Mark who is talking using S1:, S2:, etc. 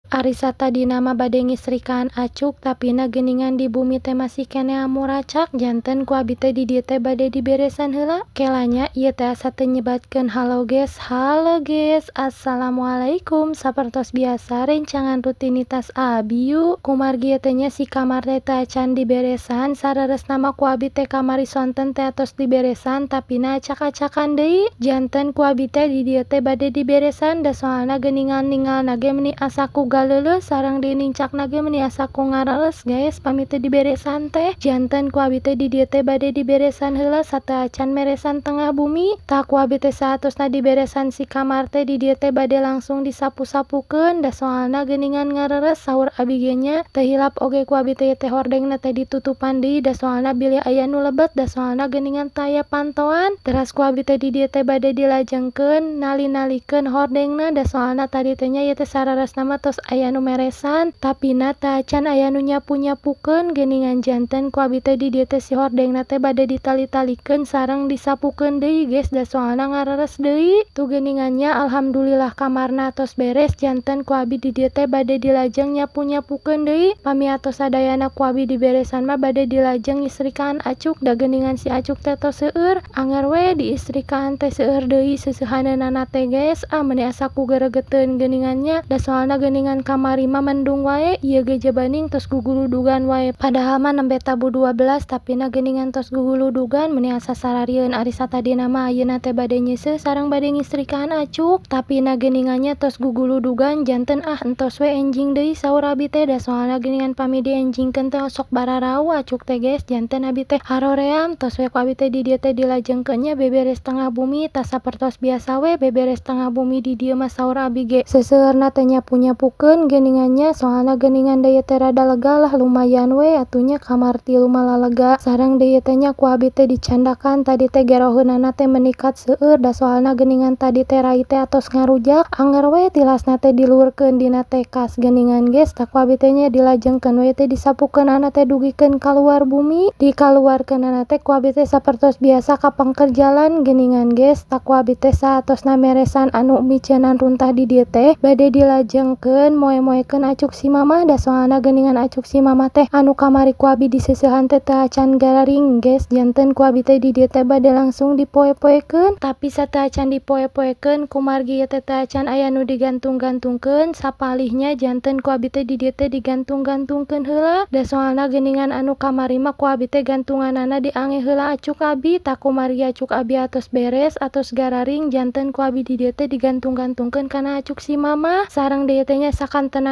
S1: Ari satadina mah bade ngistrikaan acuk, tapina geuningan di bumi teh masih keneh amuracak, janten ku abi teh di dieu teh bade diberesan heula. Kela nya ieu teh asa teu nyebatkeun halo guys, halo guys, assalamualaikum. Sapertos biasa rencangan rutinitas abi yuk. Kumargi ieu teh nya si kamar teh teu acan diberesan, sareresna mah ku abi teh kamari sonten teh atos diberesan, tapina acak-acakan deui. Janten ku abi teh di dieu teh bade diberesan, da soalna geuningan ningalna ge meuni asa ku galeuleuh sareng deui nincakna ge meuni asa ku ngareres, guys, pami teu diberesan teh. Janten ku abi teh di dieu teh bade diberesan heula sateu acan meresan tengah bumi. Tah, ku abi teh saatosna diberesan si kamar teh, di dieu teh bade langsung disapu-sapukeun, da soalna geuningan ngareres saur abi ge nya. Teu hilap oge ku abi teh teh hordengna teh ditutupan deui, da soalna bilih aya nu lebet, da soalna geuningan teu aya pantoan. Teras ku abi teh di dieu teh bade dilajengkeun nali-nalikeun hordengna, da soalna tadi teh nya ieu teh sararesna mah tos aya nu meresan, tapina teu acan aya nu nyapu-nyapukeun geuningan. Janten ku abi teh di dieu teh si hordengna teh bade ditali-talikeun sareng disapukeun deui, guys, da soalna ngareres deui. Tuh geuningan nya, alhamdulillah kamarna tos beres, janten ku abi di dieu teh bade dilajeng nyapu-nyapukeun deui. Pami atos sadayana ku abi diberesan mah, bade dilajeng ngistrikaan acuk, da geuningan si acuk teh tos seueur. Anger we diistrikaan teh seueur deui seuseuhaneunana teh, guys. Ah, meuni asa ku geregeteun geuningan nya, da soalna geuningan kamari mah mendung wae, ieu ge jabaning tos guguludugan wae, padahal mah nembe tabuh 12, tapina geuningan tos guguludugan, meuni asa sararieun. Ari satadina mah ayeuna teh bade nyeuseuh sareng bade ngistrikaan acuk, tapina geuningan nya tos guguludugan. Janten ah, entos we enjing deui saur abi teh, da soalna geuningan pami dienjingkeun teh sok bararau acuk teh, guys. Janten abi teh haroream, tos we ku abi teh di dieu teh dilajengkeun nya beberes tengah bumi. Tah, sapertos biasa we beberes tengah bumi di dieu mah, saur abi ge seseueurna teh nyapu-nyapukeun geuningan nya, soalna geuningan deui teh rada lega lah, lumayan we atuh nya, kamar tilu mah lalega. Sareng deui teh nya ku abi teh dicandakan tadi teh geroheunana teh menikat seueur, da soalna geuningan tadi teh rai teh atos ngarujak, anger we tilasna teh diluhurkeun dina tekas geuningan, guys. Tah, ku abi teh nya dilajengkeun we teh disapukeunana teh dugikeun kaluar bumi. Dikaluarkeunana teh ku abi teh sapertos biasa ka pengker jalan geuningan, guys. Tah, ku abi teh saatosna meresan anu miceunan runtah di dieu teh, bade dilajengkeun moe-moekeun acuk si mamah, da soalna geuningan acuk si mamah teh anu kamari ku abi diseusehan teh teu acan gararing, guys. Janten ku abi teh di dieu teh bade langsung dipoe-poekeun, tapi sateu acan dipoe-poekeun, kumargi ieu teh teu acan aya nu digantung-gantungkeun sapalihnya, janten ku abi teh di dieu teh digantung-gantungkeun heula, da soalna geuningan anu kamari mah ku abi teh gantunganana diange heula acuk abi. Tah, kumargi acuk abi atos beres, atos gararing, janten ku abi di dieu teh digantung-gantungkeun kana acuk si mamah. Sareng deui teh nya sakantenan